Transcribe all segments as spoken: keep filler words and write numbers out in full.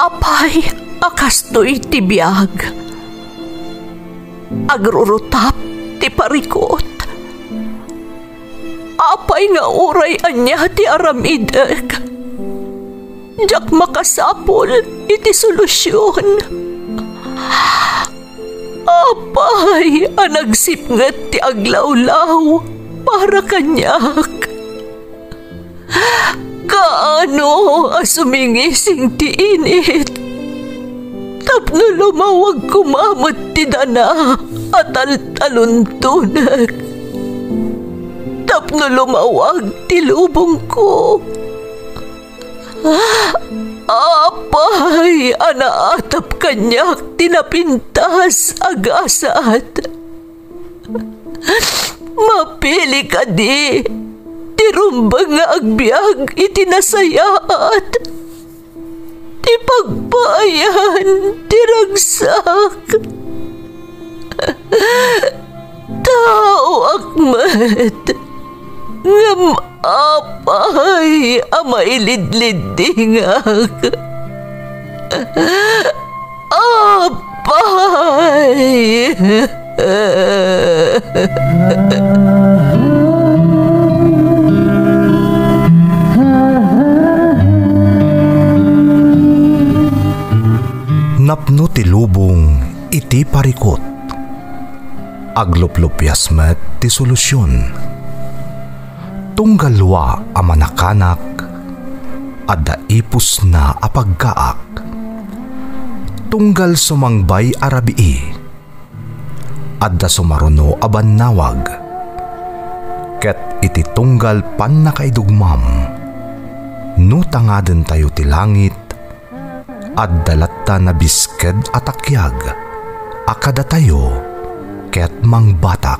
Apay a kastoy ti biag? Agrurutap ti parikut. Apay nga uray ania ti aramidek, diak makasapul iti solusion. Apay a nagsipnget ti aglawlaw para kaniak? Kaano a sumingising ti init tapno lumawag koma met ti dana a taltaluntonek, tapno lumawag ti lubongko? Apay a naatap kaniak ti napintas a gasat? Mapili kadi ti rumbeng nga agbiag iti nasayaat, ti pagpaayan ti ragsak? Taoak met, ngem apay a mailidliddingak? Apay! Napno ti lubong iti parikut. Agluplupias met ti solusion. Tunggal lua a manakanak, adda ipusna a paggaak. Tunggal sumangbay a rabii, adda sumaruno a bannawag. Ket iti tunggal pannakaidugmam, no tangadentayo ti langit, adda latta nabisked a takiag a kadatayo ket mangbatak.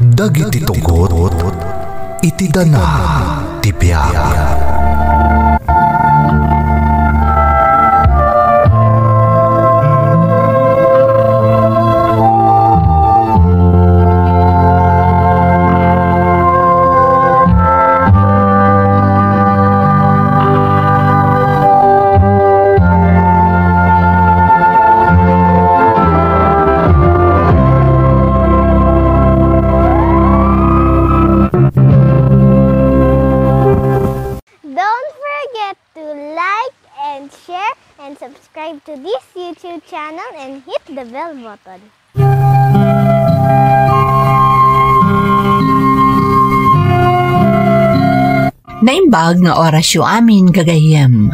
Dagiti tugot iti dana ti biag. Don't forget to like and share and subscribe to this YouTube channel and hit the bell button. Naimbag nga orasyo amin, gagayyem.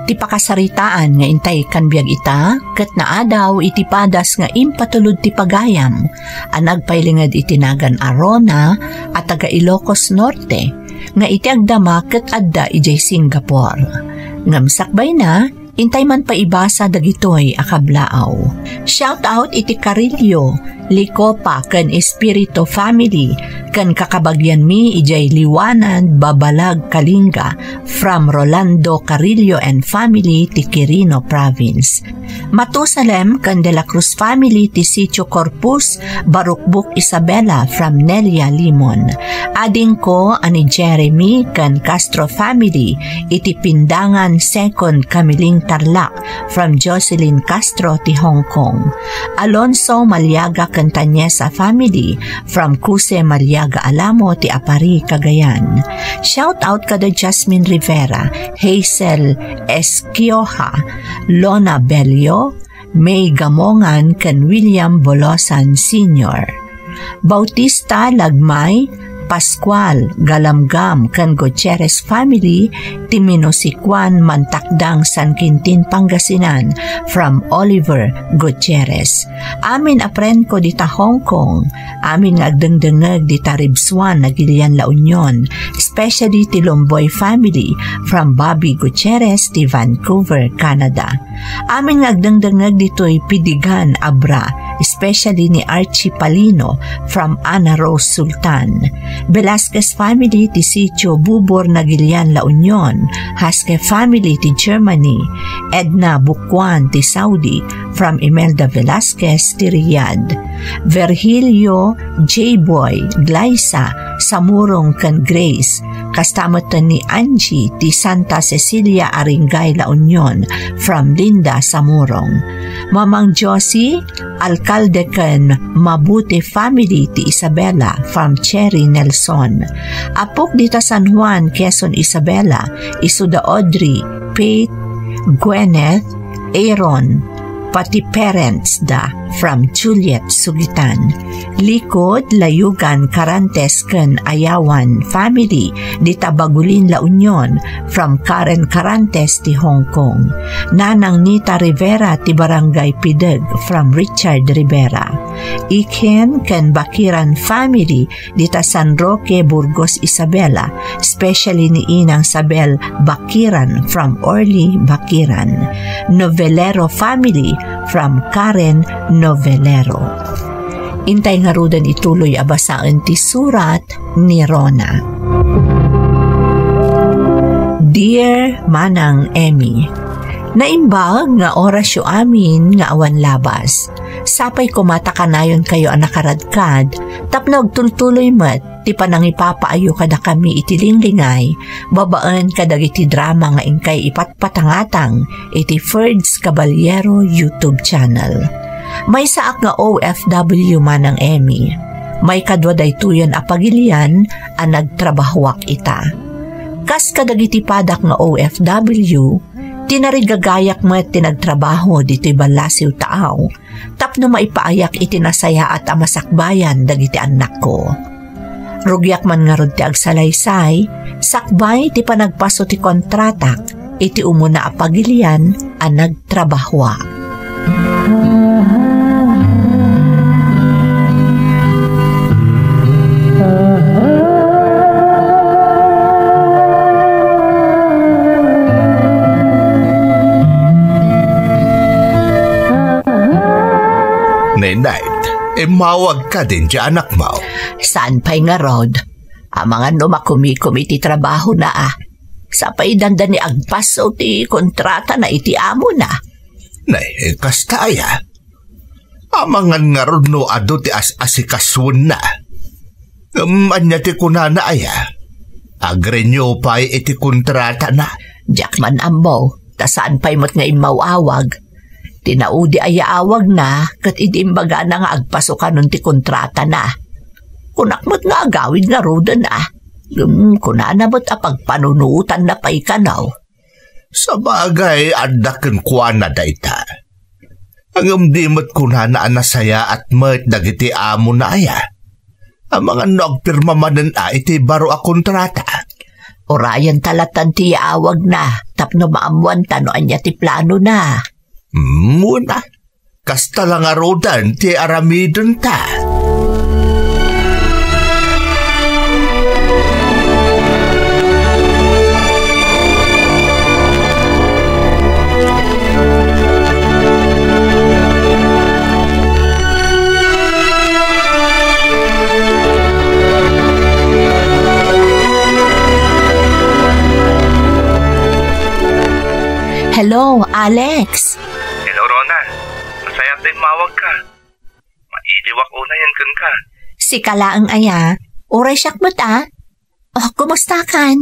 Ti pakasaritaan nga intay kan biag ita, ket naadaw iti padas nga impatulod ti pagayam a nagpailinged iti nagan a Rona a taga Ilocos Norte, nga iti agdama ket adda idiay Singapore. Ngem sakbayna, intay man paibasa dagitoy a kablaaw. Shout out iti Carillo, Licopa ken Espiritu family ken kakabagianmi idiay Liwanan, Babalag, Kalinga, from Rolando Carillo and family ti Quirino Province. Matusalem ken De La Cruz family ti Sitio Corpus, Barukbuk, Isabela, from Nelia Limon. Adingko a ni Jeremy ken Castro family iti Pindangan, Second Camiling, Tarlac, from Jocelyn Castro ti Hong Kong. Alonso Maliaga ken Tanyesa family from Cuse Maliaga Alamo ti Aparri, Cagayan. Shout out kada Jasmine Rivera, Hazel Esquioja, Lona Bello, May Gamongan ken William Bolosan Senior. Bautista Lagmay, Pascual, Galamgam ken Gutierrez family ti Minusikuan, Mantakdang, San Quintin, Pangasinan, from Oliver Gutierrez. Amin a friend ko dita Hong Kong, amin nga agdengdengngeg dita Ribsuan, Naguilian, La Union, especially ti Lomboy family from Bobby Gutierrez ti Vancouver, Canada. Amin nga agdengdengngeg ditoy Pidigan, Abra, especially ni Archie Palino from Ana Rose Sultan. Velasquez family ti sitio Bubor, Nagilian, La Union. Hasque family ti Germany. Edna Bukuan ti Saudi from Imelda Velasquez ti Riyadh. Virgilio J. Boy Glaisa, Samurong ken Grace. Kasta met ni Angie ti Santa Cecilia Aringay, La Union from Linda Samurong. Mamang Josie, alkalde ken mabuti family ti Isabela from Cherry Nelson. Apok dita San Juan, Quezon, Isabela, isu da Audrey, Pete, Gwyneth, Aaron, pati parents da from Juliet Sugitan. Likod, Layugan, Carantes ken Ayawan family dita Bagulin, La Union from Karen Carantes ti Hong Kong. Nanang Nita Rivera ti Barangay Pideg from Richard Rivera. Iken ken Bakiran family dita San Roque, Burgos, Isabela, especially ni Inang Sabel Bakiran from Orly Bakiran. Novelero family from Karen Novelero. Intay ngaruden ituloy a basaen ti surat ni Rona. Dear Manang Emmy, naimbag nga orasyo amin nga awan labas. Sapay koma ta kanayonkayo a nakaradkad tapno agtultuloy met ti panangipapaayo kadakami iti linglingay babaen kadagiti drama nga inkay ipatpatangatang iti Ferds Caballero YouTube channel. Maysaak nga O F W, Manang Emmy. Maikadua daytoyen a pagilian a nagtrabahoak ita. Kas kadagiti padak nga O F W, tinarigagayak met ti nagtrabaho ditoy ballasiw taaw tapno maipaayak iti nasayaat a masakbayan dagiti annakko. Rugiak man ngarud ti agsalaysay, sakbay ti panagpaso ti kontratak iti umuna a pagilian a nagtrabahoak. Nenay, immawag kadin ti anakmo? Saan pay ngarud? Amangan no makumikom iti trabahona a. Sapay dandani agpaso ti kontratana iti amona. Nay, kasta aya? Amangan ngarud no adu ti as-asikasuenna. Ngem ania ti kunana aya? Agrenew pay iti kontratana? Diak man ammo, ta saan pay met nga immaw-awag. Ti naudi a yaawagna ket idi imbagana nga agpaso kanon ti kontratana. Kunak met nga agawid ngaruden a. Ngem kunana met a pagpanunotanna pay kano. Sabagay, adda kenkuana dayta. Ngem di met kunana a nasayaat met dagiti amona aya. Amangan no agpirma manen a iti baro a kontrata. Urayenta latan ti yaawagna tapno maammoanta no ania ti planona. Muna, kasta la ngaruden ti aramidenta. Hello, Alex. Hello, Rona. Nasayaat ta immawagka. Mailiwak unayen kenka. Sika laeng aya. Uray siak met a. Oh, kumustakan?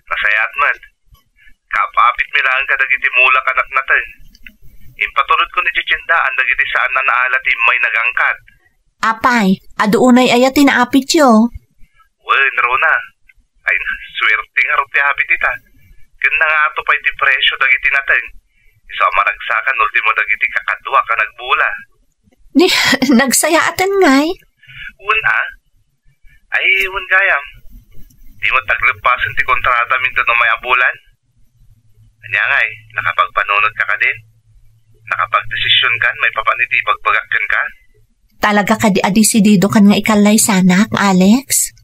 Nasayaat met. Kapaapitmi laeng kadagiti mulak a natnateng. Impatulodkon iti tiendaan dagiti saan a naala ti immay nagangkat. Apay, adu unay aya ti naapityo? Wen, Rona. Ay, suerte ngarud ti apit ita. Ken nangato pay ti presio dagiti nateng. Isu a maragsakan ultimo dagiti kakaduak a nagbula. Ni, nagsayaaten ngay? Wen a. Ay, wen gayam. Di met agleppasen ti kontratamin ket umay a bulan? Ania ngay, nakapagpanunotka kadin? Nakapagdesisionkan maipapan iti ibagbagak kenka? Talaga kadi a desididokan nga ikallaysanak, Alex?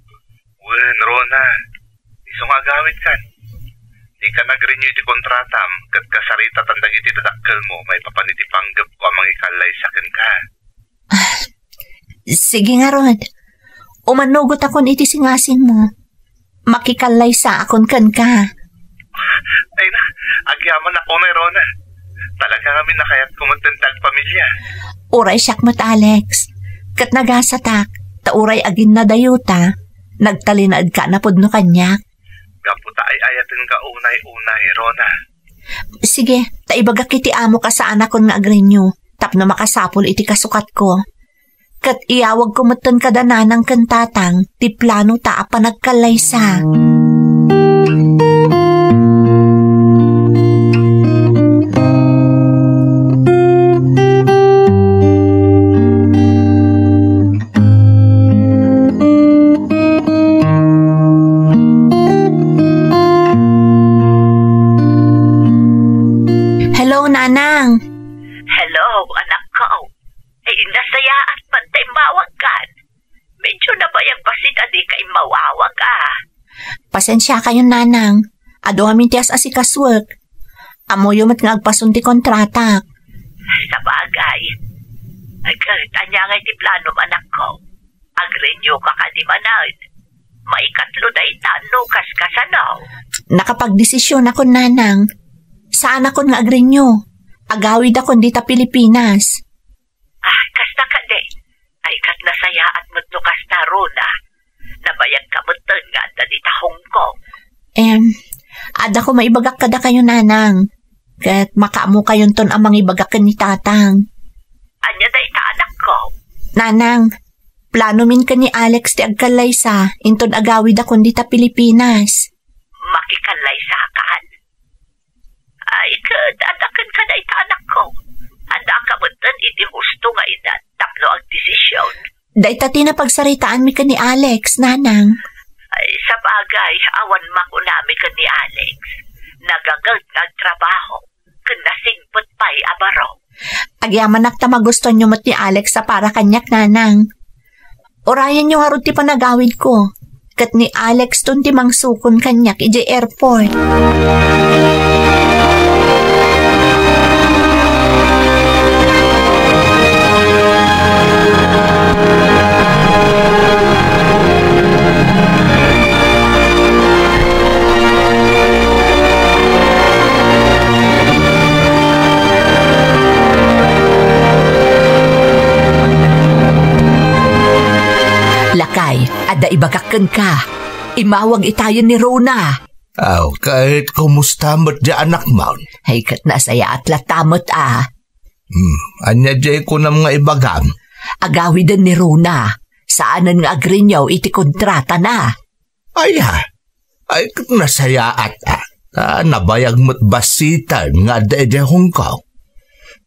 Wen, Rona. Isu nga agawidkan. Dika nag-renew iti kontratam ket kasaritatan dagiti dadakkelmo maipapan iti panggepko a mangikallaysa kenka. Sige ngarud, umanugotakon iti singasingmo. Makikallaysaakon kenka. Ay na, agyamanak unay, Rona. Talaga ngamin a kayatko met ti agpamilya. Uray siak met, Alex. Ket nagasatak, ta uray aginnadayota, nagtalinaedka a napudno kaniak. Gapu ta ay-ayatenka unay-unay, Rona. Sige, ta ibagak iti amok a saanakon nga agrenew tapno makasapul iti kasukatko. Ket iyawagko metten kada nanang ken tatang ti planota a panagkallaysa. Hello, Nanang. Hello, anakko. Ay, nasayaat man ta immawagkan. Medyo nabayag bassit a dika immawawag, a. Pasensiakayon, Nanang. Adu amin ti as-asikasuek. Ammoyo met nga agpason ti kontratak. Sabagay. Ay, ket ania ngay ti planom, anakko? Agrenew ka kadi manen? Maikatlo dayta no kaskasano? Nakapagdesisionakon, Nanang. Saanakon nga agrenew. Agawidakon dita Pilipinas. Ah, kasta kadi. Ay, ket nasayaat met no kasta, Rona. Nabayagka metten nga adda dita Hong Kong. Em, addako maibagak kadakayo, Nanang. Ket makaamokayonton a mangibaga ken ni Tatang. Ania dayta, anakko? Nanang, planomin ken ni Alex ti agkallaysa inton agawidakon dita Pilipinas. Makikallaysakan? Ay, ket adda kenka dayta, anakko. Addaka metten iti husto nga edad tapno agdesision. Dayta ti napagsaritaanmi ken ni Alex, Nanang. Ay, sabagay, awan makunami ken ni Alex. Nagaget nga agtrabaho, ken nasingpet pay a baro. Agyamanak ta magustuanyo met ni Alex a para kaniak, Nanang. Urayenyo ngarud ti panagawidko, ket ni Alex ton ti mangsukon kaniak idiay airport. Lakay, adda ibagak kenka. Immawag itayen ni Rona. Aw, ket kumusta met diay anakmon? Ay, ket nasayaat latta met a. Hmm, ania diay kunam nga ibagam? Agawiden ni Rona. Saanen nga agrenew iti kontratana. Aya, ay ket nasayaat a. Ta nabayag met bassiten nga adda idiay Hong Kong.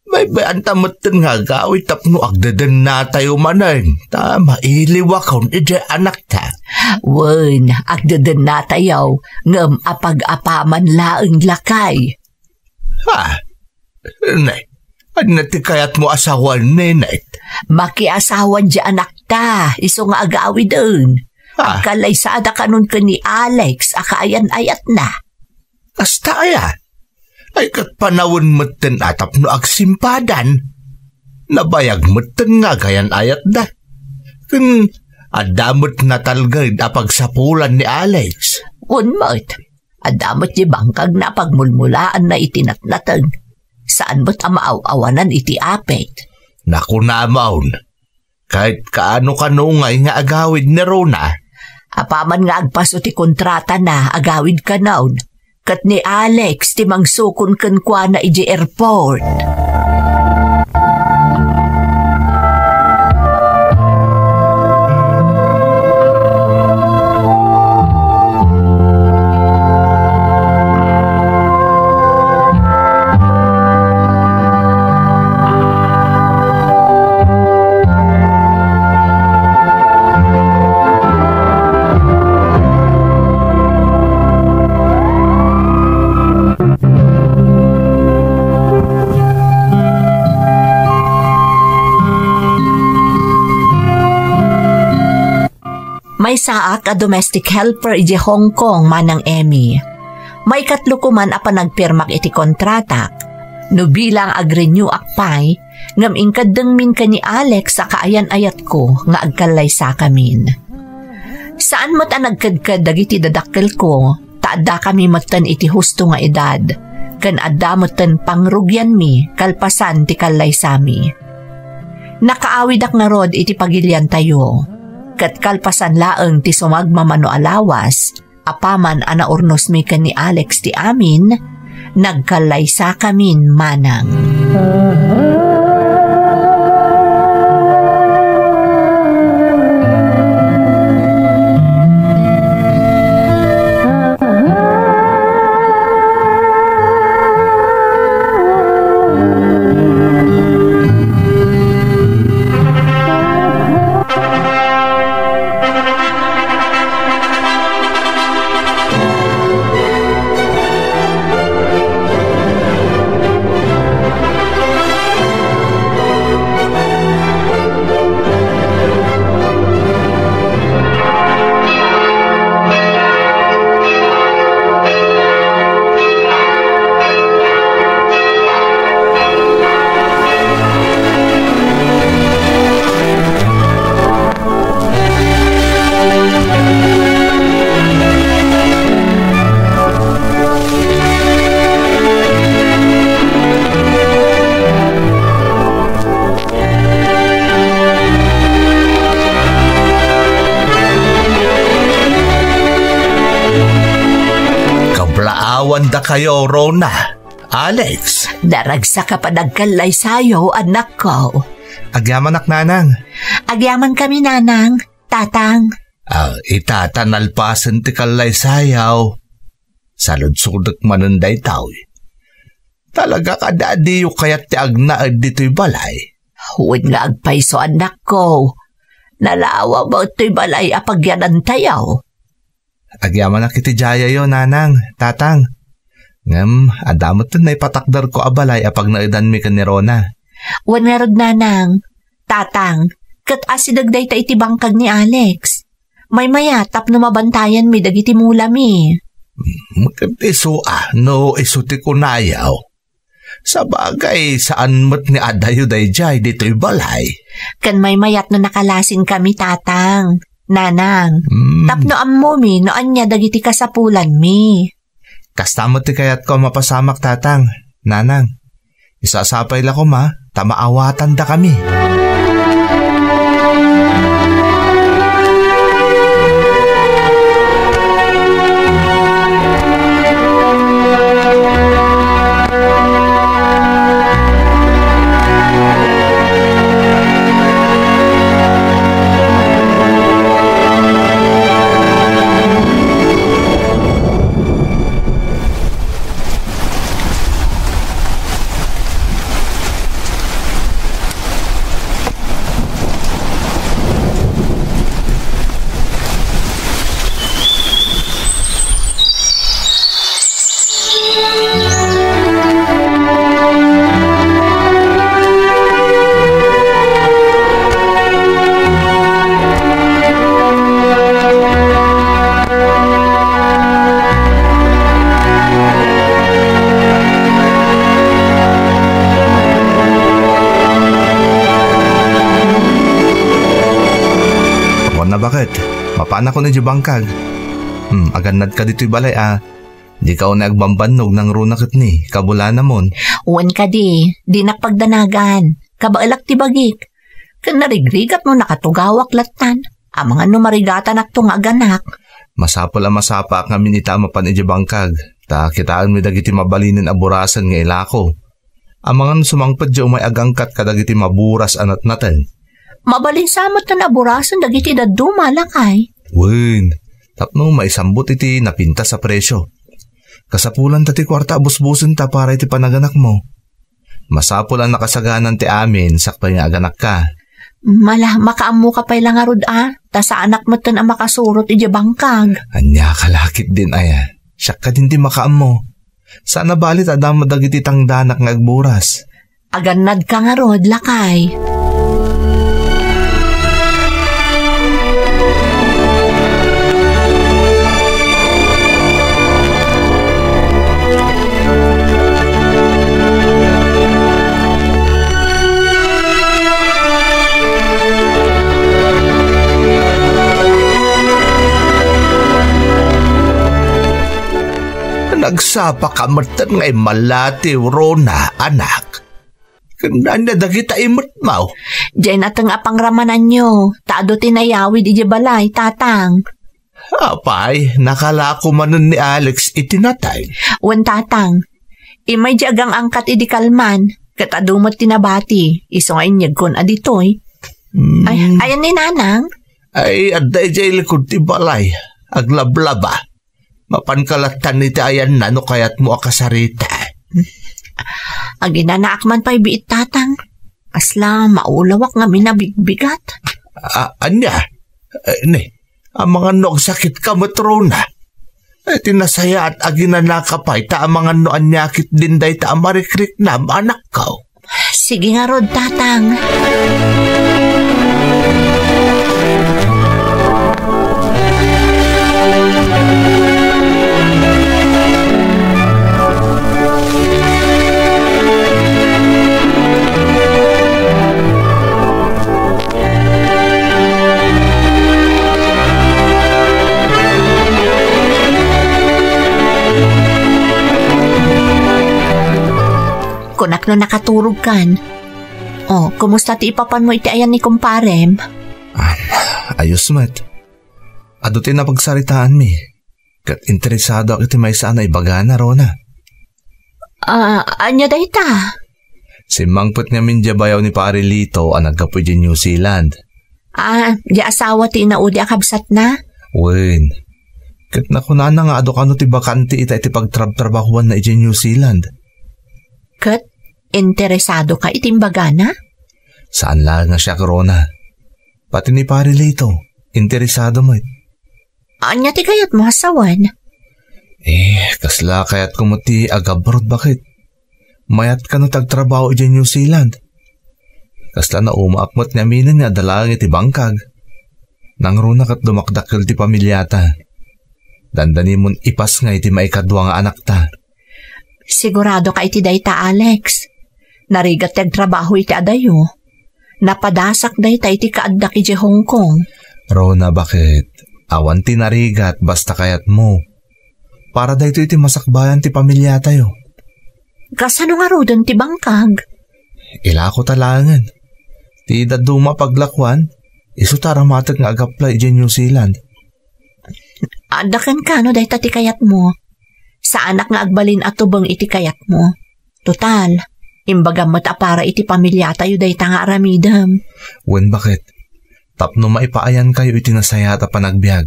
Baybay-anta metten nga agawid tapno agdedennatayo manen, ta mailiwakon idiay anakta. Wen, agdedennatayo, ngem apag-apaman laeng, lakay. Ha? Net, ania ti kayatmo a sawen, Nenet? Makiasawan diay anakta, isu nga agawiden. Ah. Agkallaysada kanon ken ni Alex a kaayan-ayatna. Kasta aya? Ay, ket panawen metten a tapno agsimpadan. Nabayag metten nga agayan-ayatda. Ken adda met natalged a pagsapulan ni Alex. Wen met. Adda met ti bangkagna a pagmulmulaanna iti natnateng. Saan met a maaw-awanan iti apit. Nakunamon, ket kaano-kano ngay nga agawid ni Rona? Apaman nga agpaso ti kontratana, agawid kanon. Ket ni Alex ti mangsukon kenkuana idiay airport. Maysaak a domestic helper idiay Hong Kong, Manang Emmy. Maikatlo ko man a panagpirmak iti kontratak. No bilang agrenew-ak pay, Ngem inkeddengmin ken ni Alex a kaayan-ayatko nga agkallaysakamin. Saan met a nagkedked dagiti dadakkelko, ta addakami metten iti husto nga edad, ken adda metten pangrugianmi kalpasan ti kallaysami. Nakaawidak ngarud iti pagiliantayo, ket kalpasan laeng ti sumagmamano a lawas, apaman a naurnosmi ken ni Alex ti amin, nagkallaysakamin manang. Kablaawandakayo, Rona. Alex. Naragsaka a nagkallaysayo, anakko. Agyamanak, nanang. Agyamankami, nanang. Tatang. Ah, ita ta nalpasen ti kallaysayaw. Saludsodek manen daytoy. Talaga kadi a diyo kayat ti agnaed ditoy balay? Wen nga agpayso, anakko. Nalawa met toy balay a pagyanantayo. Agyamanak iti diayo, nanang, tatang. Ngem, adda met naipatakderko a balay a pagnaedanmi ken ni Rona. Wen ngarud, nanang, tatang, ket asideg dayta iti bangkag ni Alex. Maymayat tapno mabantayanmi dagiti mulami. Hmm, ket isu a, no isu ti kunayo. Sabagay, saan met ni adayo daydiay ditoy balay. Ken maymayat no nakalasinkami, tatang, nanang. Hmm. Tapno ammomi no ania dagiti kasapulanmi. Kasta met ti kayatko a mapasamak, tatang, nanang. Isasapay la koma ta maawatandakami. Wen na, baket? Mapanakon idiay bangkag. Hmm, agannadka ditoy balay a. Dika unay agbambannog nangruna ket ni kabulanamon. Wen kadi, dinak pagdanagan. Kabaelak ti bagik. Ken narigrigat no nakatugawak lattan. Amangan no marigatanakto nga aganak. Masapul a masapaak ngamin ita a mapan idiay bangkag. Ta kitaenmi dagiti mabalinen a burasen nga ilako. Amangan no sumangpet diay umay agangkat kadagiti maburas a natnaten. Mabalin sa met a burasen dagiti dadduma, lakay. Wen, tapno maisambut iti napintas a presio. Kasapulan ta ti kuarta a busbusenta para iti panaganakmo. Masapul a nakasaganan ti amin sakbay nga aganakka. Mala, makaammoka pay la ngarud a, ta saanak metten a makasurot idiay bangkag. Ania ka la ketdin aya? Siak kadin ti makaammo. Saan a bali ta adda met dagiti tangdanak nga agburas. Agannadka ngarud, lakay. Nagsapaka metten nga immallatiw, Rona, anak. Ken ania dagita imetmo? Diay nateng a pangramananyo, ta adu ti nayawid idiay balay, Tatang. Apay, nakalako manen ni Alex iti nateng? Wen, Tatang. Immay diay agangangkat idi kalman, ket adu met ti nabati, isu nga inyegkon a ditoy. Hmm. Ay, ayan ni Nanang? Ay, adda idiay likod ti balay. Aglablaba. Mapanka lattan iti ayanna no kayatmo a kasarita. Aginanaak man pay biit, Tatang. Kasla maulawak ngamin a bigbigat. A-, ania? Eh, ni, amangan no agsakitka met, Rona. Eh, ti nasayaat, aginanaka pay ta amangan no ania ketdin dayta a marikriknam, anakko. Sige ngarud, Tatang. Kunak no nakaturogkan. Oh, kumusta ti ipapanmo iti ayan ni kumparem? Ah, ayos met. Adu ti napagsaritaanmi. Ket interesadoak iti maysa a naibagana, Rona. Ah, ania dayta? Simmangpet ngamin diay bayaw ni Pare Lito a naggapu idiay New Zealand. Ah, diay asawa ti inaudi a kabsatna? Wen. Ket nakunana nga adu kano ti bakante ita iti pagtrabtrabahuanna idiay New Zealand. Ket interesadoka iti imbagana? Saan laeng a siak, Rona. Pati ni Pare Lito, interesado met. Ania ti kayatmo a sawen? Eh, kasla kayatko met ti agabroad, baket. Mayat kano ti agtrabaho idiay New Zealand. Kasla naumaak met nga aminen nga adda laeng iti bangkag. Nangruna ket dumakdakkel ti pamiliata. Dandanimon ipasngay ti maikadua nga anakta. Siguradoka iti dayta, Alex? Narigat ti agtrabaho iti adayo. Napadasak dayta iti kaaddak idiay Hong Kong. Rona, baket? Awan ti narigat basta kayatmo. Para daytoy ti masakbayan ti pamiliatayo. Kasano ngaruden ti bangkag? Ilako ta laengen. Ti dadduma a paglakuan, isu ta aramatek nga agaplay idiay New Zealand. Adda kenkano dayta ti kayatmo. Saanak nga agbalin a tubeng iti kayatmo. Total, imbagam met a para iti pamiliatayo dayta nga aramidem. Wen, baket? Tapno maipaayankayo iti nasayaat a panagbiag.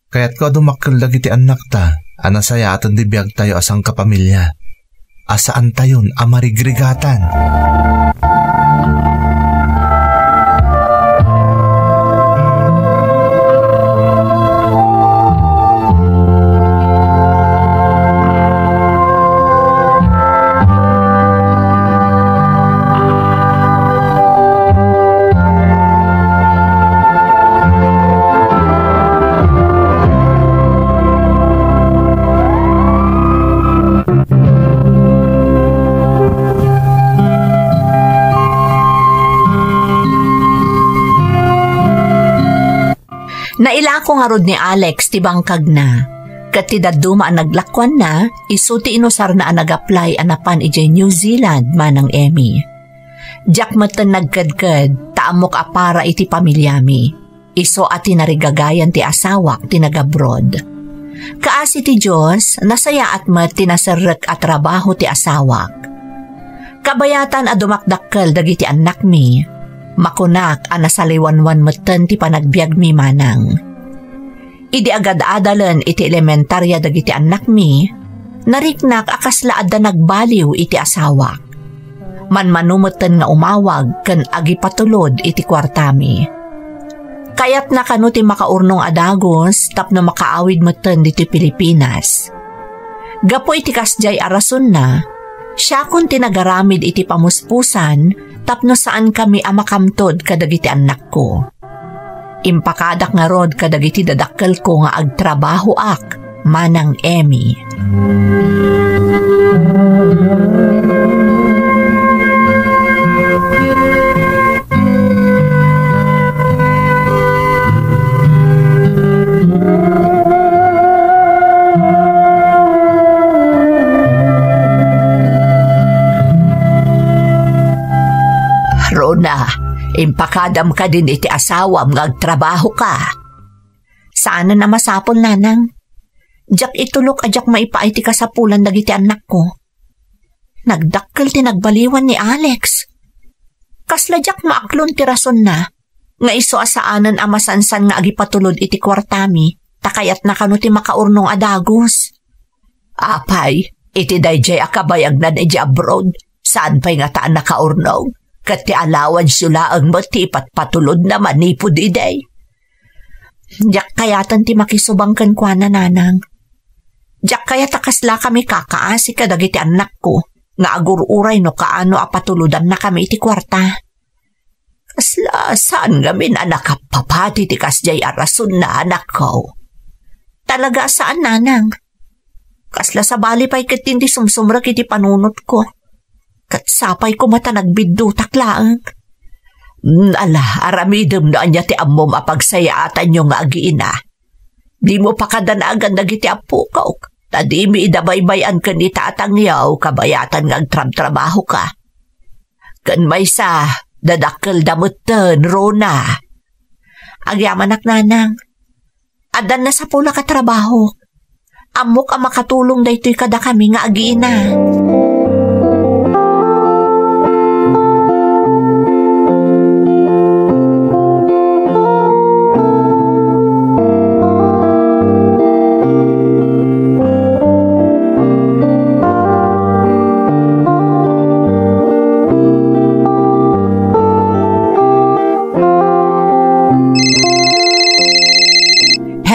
Kayatko a dumakkel dagiti annakta a nasayaaten ti biagtayo a sangkapamilia, a saantayon a marigrigatan. Nailako ngarud ni Alex ti bangkagna, ket ti dadduma a naglakuanna, isu ti inusarna a nag-apply a napan idiay New Zealand, Manang Emmy. Diak metten nagkedked, ta ammok a para iti pamiliami. Isu a tinarigagayan ti asawak ti nag-abroad. Kaasi ti Dios, nasayaat met ti naserrek a trabaho ti asawak. Kabayatan a dumakdakkel dagiti annakmi, makunak a nasaliwanwan metten ti panagbiagmi manang. Idi agad-adalen iti elementaria dagiti annakmi, nariknak a kasla adda nagbaliw iti asawak. Manmano metten nga umawag ken agipatulod iti kuartami. Kayatna kano ti makaurnong a dagus tapno makaawid metten ditoy Pilipinas. Gapu iti kasdiay a rasonna, siakon ti nagaramid iti pamuspusan tapno saankami a makamtod kadagiti annakko. Impakadak ngarud kadagiti dadakkelko nga agtrabahoak, Manang Emmy. Impakadam kadin iti asawam nga agtrabahoka. Saanen a masapul, nanang. Diak itulok a diak maipaay ti kasapulan dagiti annakko. Nagdakkel ti nagbaliwan ni Alex. Kasla diak maaklon ti rasonna nga isu a saanen a masansan nga agipatulod iti kuartami, ta kayatna kano ti makaurnong a dagus. Apay, iti daydiay a kabayagnan idiay abroad, saan pay ngata a nakaurnong, ket ti allowanceyo laeng met ti ipatpatulodna manipud idi. Diak kayaten ti makisubang kenkuana, nanang. Diak kayat a kaslakami kakaasi kadagiti annakko nga agur-uray no kaano a patulodannakami iti kuarta. Kasla saan ngamin a nakappapati ti kasdiay a rasonna, anakko? Talaga a saan, nanang. Kasla sabali pay ketdin ti sumsumrek iti panunotko. Ket sapay koma ta nagbiddutak laeng. Mm, ala, aramidem no ania ti ammom a pagsayaatanyo nga agiina. Dimo pakadanagan dagiti appokok, ta dimi ida baybay-an ken ni tatangyo, kabayatan nga agtrabtrabahoka. Ken maysa, dadakkelda metten, Rona. Agyamanak, nanang. Addan nasapulak a trabaho. Ammok a makatulong daytoy kadakami nga agiina.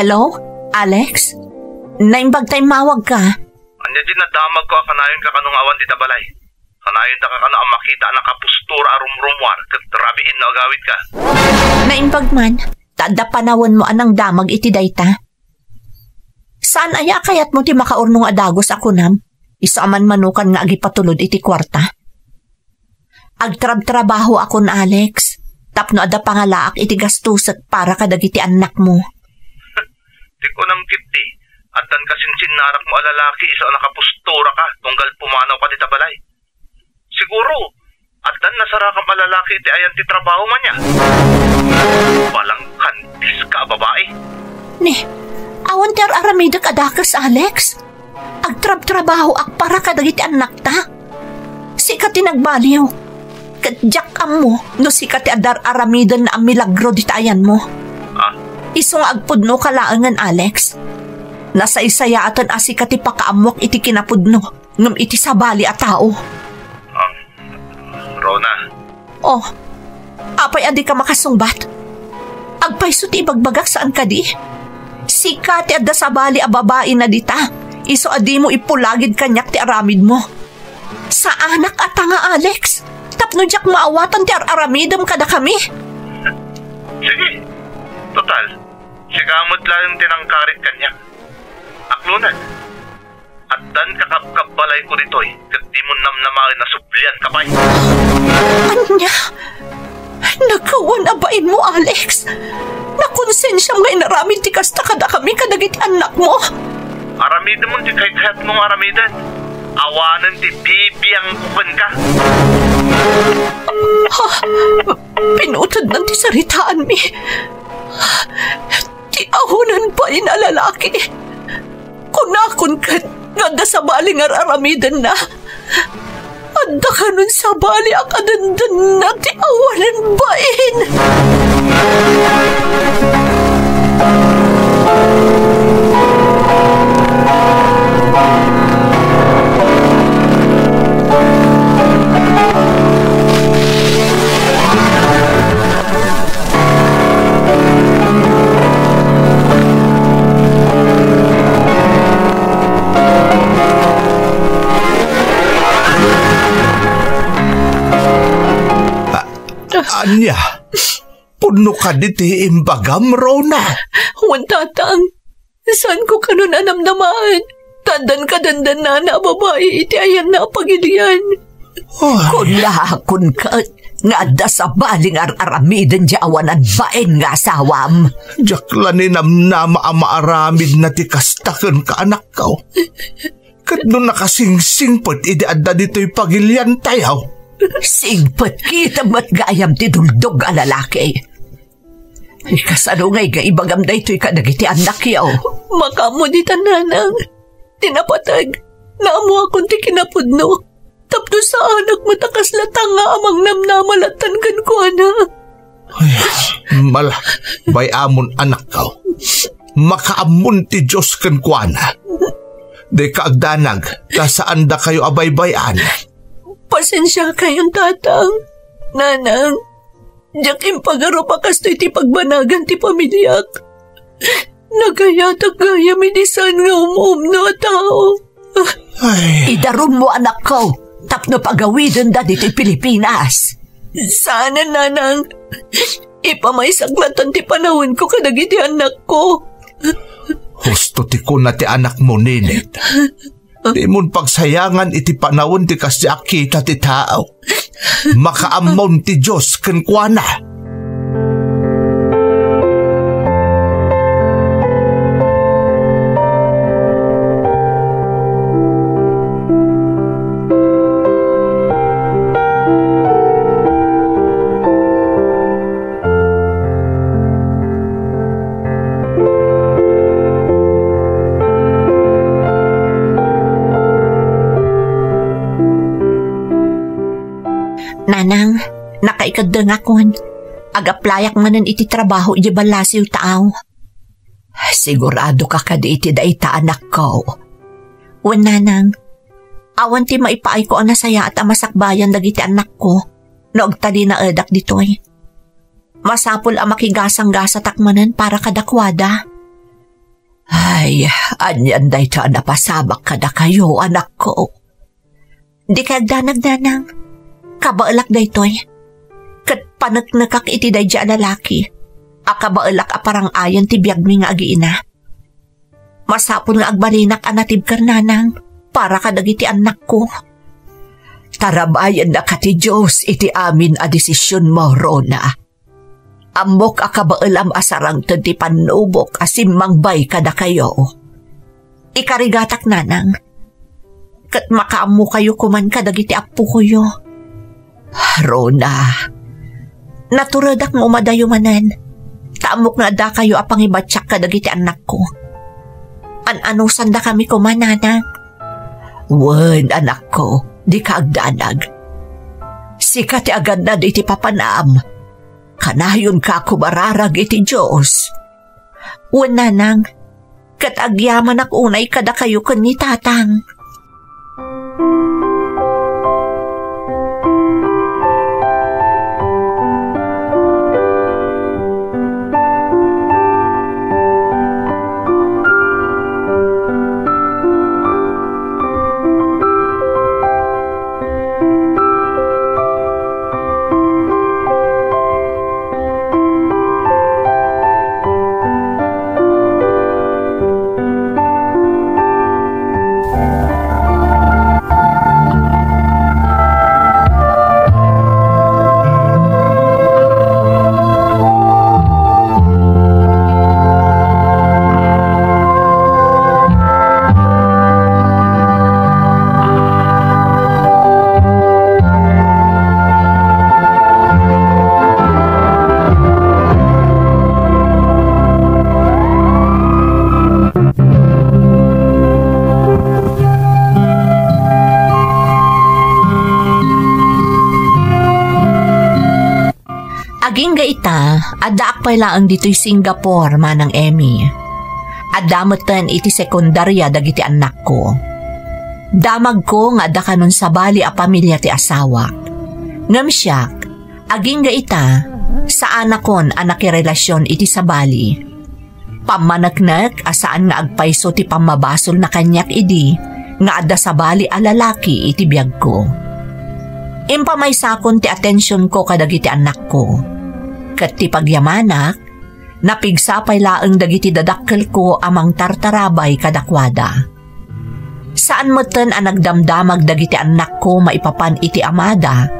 Hello, Alex? Naimbag ta immawagka. Ania ti nadamagko a kanayonka kano nga awan dita balay? Kanayonka kano a makita a nakapustura a rumrumuar ket rabiin no agawidka? Naimbag man, ta adda panawenmo a nangdamag iti dayta. Saan aya a kayatmo ti makaurnong a dagus a kunam? Isu a manmanukan nga agipatulod iti kuarta. Agtrabtrabahoakon, Alex, tapno adda pangalaak iti gastosek para kadagiti annakmo. Ti kunam ketdi, addan kasinsinnarakmo a lalaki isu a nakapusturaka tunggal pumanawka dita balay. Siguro, addan nasarakam a lalaki iti ayan ti trabaho man ya. Balangkandiska a babai. Ni, awan ti ar-aramidek a dakes, Alex. Agtrabtrabahoak para kadagiti annakta. Sika ti nagbaliw. Ket diak ammo no sika ti adda ar-aramiden a milagro dita ayanmo. Ah? Isu nga agpudnoka laengen, Alex. Nasaysayaaten a sika ti pakaammoak iti kinapudno ngem iti sabali a tao. Ah, Rona. Oh, apay a dika makasungbat? Agpayso ti ibagbagak saan kadi? Sika ti adda sabali a babaina dita, isu a dimo ipulagid kaniak ti aramidmo. Saanak a tanga, Alex, tapno diak maawatan ti ar-aramidem kadakami. Sige. Total, sika met laeng ti nangkarit kaniak. Aklonen. Addan kakabkabbalayko ditoy, ket dimo namnamaen a sublianka pay. Ania? Nagkawan a bainmo, Alex. Nakonsensiam nga inaramid ti kasta kadakami kadagiti annakmo. Aramidem ti kaykayatmo nga aramiden. Awanen ti bibiangko kenka. Ha? Pinutednan ti saritaanmi. Ti awanen bain a lalaki. Kunakon ket nga adda sabali nga ar-aramidenna. Adda kanon sabali a kadendenna ti awanen bain. A-, ania? Pudno kadi ti imbagam, Rona? Wen, Tatang. Saanko kanon a namnamaen. Ta addan kadendennana a babai iti ayanna a pagilian. Ay. Kunakon ket nga adda sabali nga ar-aramiden ti awanen bain nga asawam. Diak la ni namnama a maaramidna ti kasta kenka, anakko. Ket no nakasingsingpet idi adda ditoy pagiliantayo, Singpet, kita met gayam ti duldog a lalaki. Ikasano ngay nga ibagam daytoy kadagiti annakyo? Makaammo dita, nanang. Ti napateg, naammoakon ti kinapudno. Tapno saanak met a kasla tanga a mangnamnama lattan kenkuana. Ay, mala, bay-amon, anakko. Makaammon ti Dios kenkuana. Dika agdanag, ta saandakayo a baybay-an. Pasensiakayon, tatang. Nanang, diak impagarup a kastoy ti pagbanagan ti pamiliak. Nagayatak gayam idi saan nga umumno a tao. Ay. Idarummo, anakko, tapno pagawidenda ditoy Pilipinas. Saanen, nanang. Ipamaysak lattan ti panawenko kadagiti annakko. Husto ti kuna ti anakmo, Ninit. Dimon pagsayangan iti panawen ti kasdi a kita ti tao. Makaammon ti Dios kenkuana. Nanang, nakaikeddengakon. Agaplayak manen iti trabaho idiay ballasiw taaw. Sigurado ka kadi iti dayta, anakko? Wen, nanang. Awan ti maipaayko a nasayaat a masakbayan dagiti annakko no agtalinaedak ditoy. Masapul a makigasanggasatak manen para kadakuada. Ay, anian dayta a napasamak kadakayo, anakko? Dika agdanag, nanang. Kabaelak daytoy. Ket paneknekak iti daydi a lalaki a kabaelak a parang-ayen ti biagmi nga agiina. Masapul nga agbalinak a natibker, nanang, para kadagiti annakko. Tarabayennaka ti Dios iti amin a desisionmo, Rona. Ammok a kabaelam a sarangted ti pannubok a simmangbay kadakayo. Ikarigatak, nanang, ket makaammokayo koman kadagiti appokoyo. Rona, naturedak nga umadayo manen, ta ammok nga addakayo a pangibatiak kadagiti annakko. An-anusandakami koma, nanang. Wen, anakko, dika agdanag. Sika ti agannad iti papanam. Kanayonka a kumararag iti Dios. Wen, nanang, ket agyamanak unay kadakayo ken ni tatang. Agingga ita, addaak pay laeng ditoy Singapore, Manang Emmy. Adda metten iti sekundaria dagiti annakko. Damagko nga adda kanon sabali a pamilia ti asawak. Ngem siak, agingga ita, saanakon a nakirelasyon iti sabali. Pammaneknek a saan nga agpayso ti pammabasolna kaniak idi nga adda sabali a lalaki iti biagko. Impamaysakon ti atensionko kadagiti annakko. Ket ti pagyamanak, napigsa pay laeng dagiti dadakkelko a mangtartarabay kadakuada. Saan metten a nagdamdamag dagiti annakko maipapan iti amada,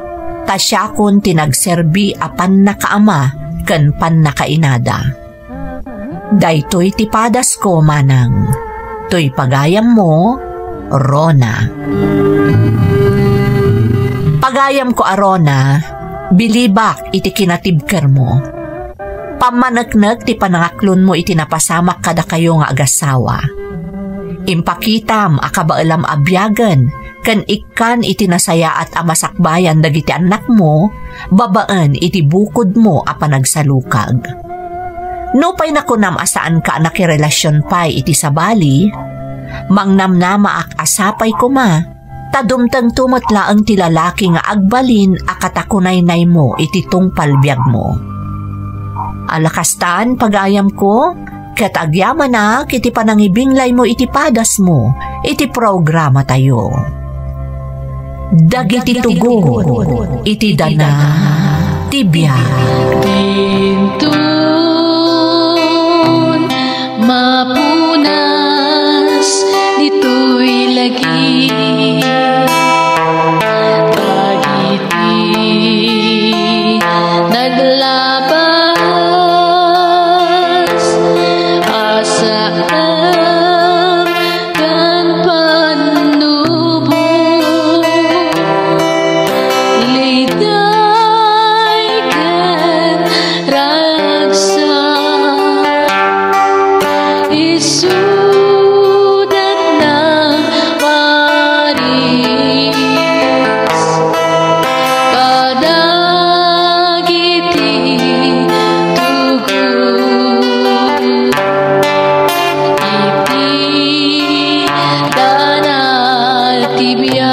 ta siakon ti nagserbi a pannakaama ken pannakainada. Daytoy ti padasko, Manang. Toy pagayammo, Rona. Gayamko a Rona, bilibak iti kinatibkermo. Pammaneknek ti panangaklonmo iti napasamak kadakayo nga agasawa. Impakitam a kabaelam a biagen ken ikkan iti nasayaat a masakbayan dagiti annakmo babaen iti bukodmo a panagsalukag. Nupay nakunam a saanka a nakirelasion pay iti sabali, mangnamnamaak a sapay koma ta dumtengto met laeng ti lalaki nga agbalin a katakunaynaymo iti tungpal biagmo. Ala kastan, pagayamko, ket agyamanak iti panangibinglaymo iti padasmo iti programatayo. Dagiti tugot iti dana ti biag. Inton mapunas ditoy lagi, dagiti naglabas a saan ken pannubo, liday ken ragsak, isuda nang paris kadagiti tugot iti dana ti biag.